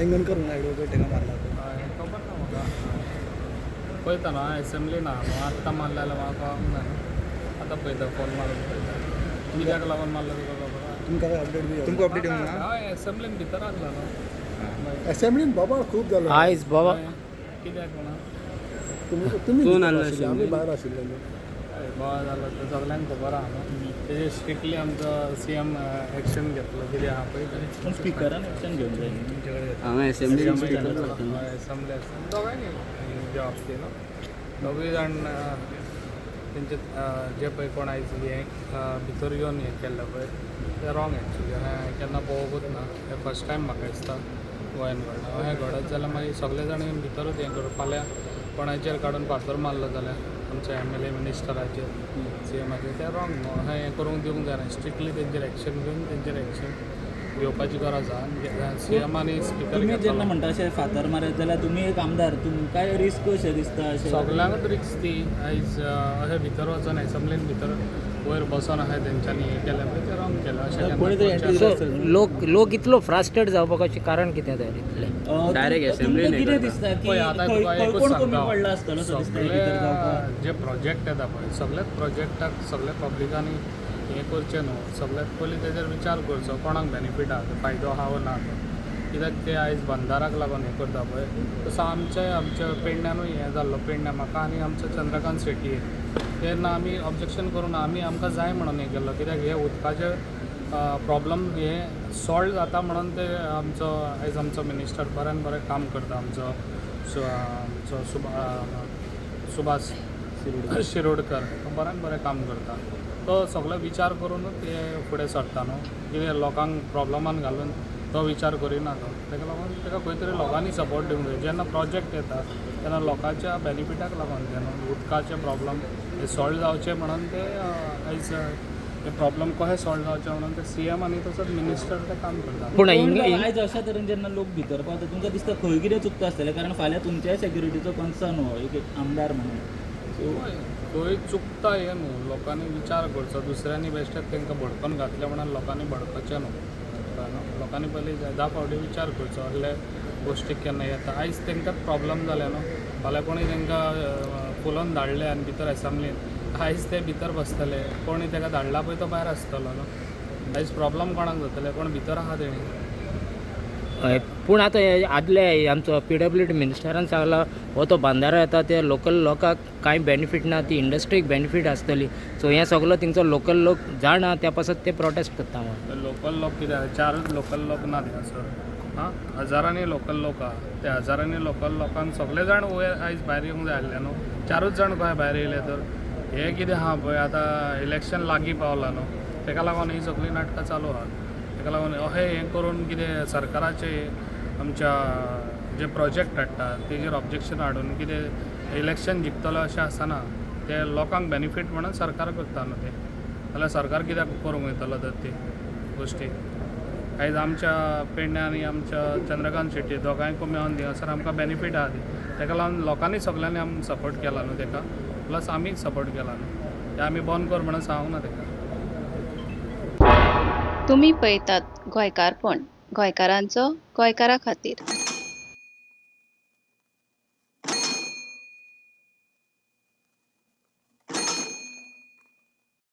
वायंगणकर म्हणून ॲडव्होकेट तेका मारला पळय. हय, खबर ना म्हाका. पळयता न्हू, एसेंब्ली ना न्हू, आत्तां मारलें जाल्यार म्हाका कळोंक ना न्हू. आतां पळयता, फोन मारून पळयता कित्याक लागून मारलो तुका खबर आहा? तुमकां काय अपडेट बी? तुमकां अपडेट येवंक ना? हय, एसेंब्लीन भितर आसलो न्हू. असेंब्लीन बोबाळ खूब जालो. आयज बाबा. हय, कित्याक म्हणून? तुमी तुमी तूं भितर नाल्ल आशिल्ले, आमी असेंब्लीन? भायर आशिल्ले न्हू. हय, बोवाळ जालो तो सगल्यांक खबर आहा न्हू. तेजेर स्ट्रिक्टली आमचो सीएम एक्शन घेतलो कितें आहा पळय तें. पूण स्पिकरान एक्शन घेवंक जाय न्ही. हांगा असेंब्ली स्पिकर लागता न्हू. हय, एसेंब्ली आसा दोगांयनी जे बाबतींत न्हू, दोगूय जाण तेंचे जे पळय कोण आयज हें भितर येवन हें केल्लें पळय तें रॉंग एक्चुली. हांवें केन्ना पळोवंकूच ना हें, फर्स्ट टायम म्हाका दिसता गोंयान घडलां अशें. घडत जाल्यार मागीर सगळे जाण येवन भितरूच हें करूं. फाल्यां कोणाचेर काडून फातर मारलो जाल्यार, आमच्या एमएलए, मिनिस्टराचेर, सीएमाचेर, तें रॉंग न्हू. अशें हें करूंक दिवंक जायना. स्ट्रिक्टली तेंचेर एक्शन घेवन, तेंचेर एक्शन घेवपाची गरज आहा. सीएम आनी स्पिकर तुमी जेन्ना म्हणटा अशें फातर मारत जाल्यार, तुमी एक आमदार, तुमकांय रिस्क अशें दिसता अशें? सगल्यांकूच रिक्स ती. आयज अशें भितर वचोन, एसेंब्लीन भितर वयर बसोन अशें तेंच्यांनी हें केलें पळय, तें रॉंग केलें अशें केन्ना कोणी तरी करचें entry ना. सो लोक लोक इतलो फ्रस्ट्रेट जावपाचें कारण कितें तर इतलें? Direct तुमकां assembly कितें न्ही दिसता की पळय, आतां खंय तुका खंय एकूच कोण कमी सांगता, पडला आसतलो असो दिसता हे भितर जावपाक? सगळे जे प्रोजेक्ट येता पळय, सगळ्याच प्रोजेक्टाक सगळे पब्लिकांनी हें करचें न्हू. सगळ्यात पयलीं तेजेर विचार करचो, कोणाक बेनिफीट आहा तो, फायदो आहा वो ना तो. कित्याक ते आयज बंदाराक लागून हें करता पळय, तसो आमच्या आमच्या पेडण्यानूय हें जाल्लो. पेडण्या म्हाका आनी आमचो चंद्रकांत शेट्टी, तेन्ना आमी ऑब्जेक्शन करूं ना. आमी आमकां जाय म्हणून हें केल्लो, कित्याक हे उदकाचे प्रॉब्लम हे सॉल्व जाता म्हणून. ते आमचो आयज आमचो मिनिस्टर बऱ्यान बरें काम करता, आमचो आमचो सुभाष शिरोडकर, तो बऱ्यान बरें काम करता. तो सगलो विचार करुनूच ते फुडें सरता न्हू. कितें लोकांक प्रॉब्लमान घालून तो विचार करिना तो. ताका लागून ताका खंय तरी लोकांनी सपोर्ट दिवंक जाय. जेन्ना प्रोजेक्ट येता तेन्ना लोकांच्या बेनिफिटाक लागून ते न्हू. उदकाचे प्रॉब्लम हे सॉल्व जावचे म्हणून ते आयज हे प्रॉब्लम कशें सॉल्व जावचे म्हणून ते सीएम आनी तसोच मिनिस्टर ते काम करता. पूण पण आयज अशा तरेन जेन्ना लोक भितर पावता, तुमकां दिसता खंय कितें चुकता आसतलें? कारण फाल्यां तुमच्याय सेक्युरिटीचो कन्सर्न हो एक एक आमदार म्हणून. सो हय, खंय चुकता हें न्हू, लोकांनी विचार करचो. दुसऱ्यांनी बेश्टेच तांकां भडकोन घातलें म्हणून लोकांनी भडकचें न्हू, कळ्ळें न्हू? लोकांनी पयलीं 10 फावटी विचार करचो असले गोश्टीक केन्ना येता. आयज तांकांच प्रॉब्लम जालें न्हू. फाल्यां कोणी तांकां फुलोवन धाडले आनी भितर एसेंब्लीन, आयज ते भितर बसतले. कोणी ताका धाडला पळय तो भायर आसतलो न्हू. आयज प्रॉब्लम कोणाक जातले? कोण भितर आहा तेणी. हय, पूण आतां हे आदले आमचो पीडब्ल्यूडी मिनिस्टरान सांगला, हो तो बांदारो येता ते लोकल लोकांक कांय बेनिफीट ना, ती इंडस्ट्रीक बेनिफीट आसतली. सो हें सगलो थिंगचो लोकल लोक जाणा, त्या पासत ते प्रोटेस्ट करता म्हणून. लोकल लोक कितें आहा, चारूच लोकल लोक ना थंयसर. आं, हजारांनी लोकल लोक आहा. त्या हजारांनी लोकल लोकांक सगळे जाण वयर आयज भायर येवंक जाय आसले न्हू. चारूच जाण कशे भायर येयले तर? हें कितें आहा पळय, आतां इलेक्शन लागीं पावलां न्हू, तेका लागून ही सगळीं नाटकां चालू आहा. तेका लागून अशें हें करून कितें सरकाराचे आमच्या जे प्रोजेक्ट हाडटा तेजेर ऑब्जेक्शन हाडून कितें इलेक्शन जिखतलो अशें आसना ते. लोकांक बेनिफीट म्हणून सरकार करता न्हू तें. जाल्यार सरकार कित्याक करूंक वयतलो तर ती गोश्टी? आयज आमच्या पेडण्या आनी आमच्या चंद्रकांत शेट्टी दोगांय कमी थिंगासर आमकां बेनिफीट आहा ती. तेका लागून लोकांनी सगल्यांनी आमकां सपोर्ट केला न्हू तेका, प्लस आमी सपोर्ट केला न्हू ते. आमी बंद कर म्हणून सांगूंक ना तेका. तुमी पळयतात गोंयकारपण, गोंयकारांचो गोंयकारा खातीर.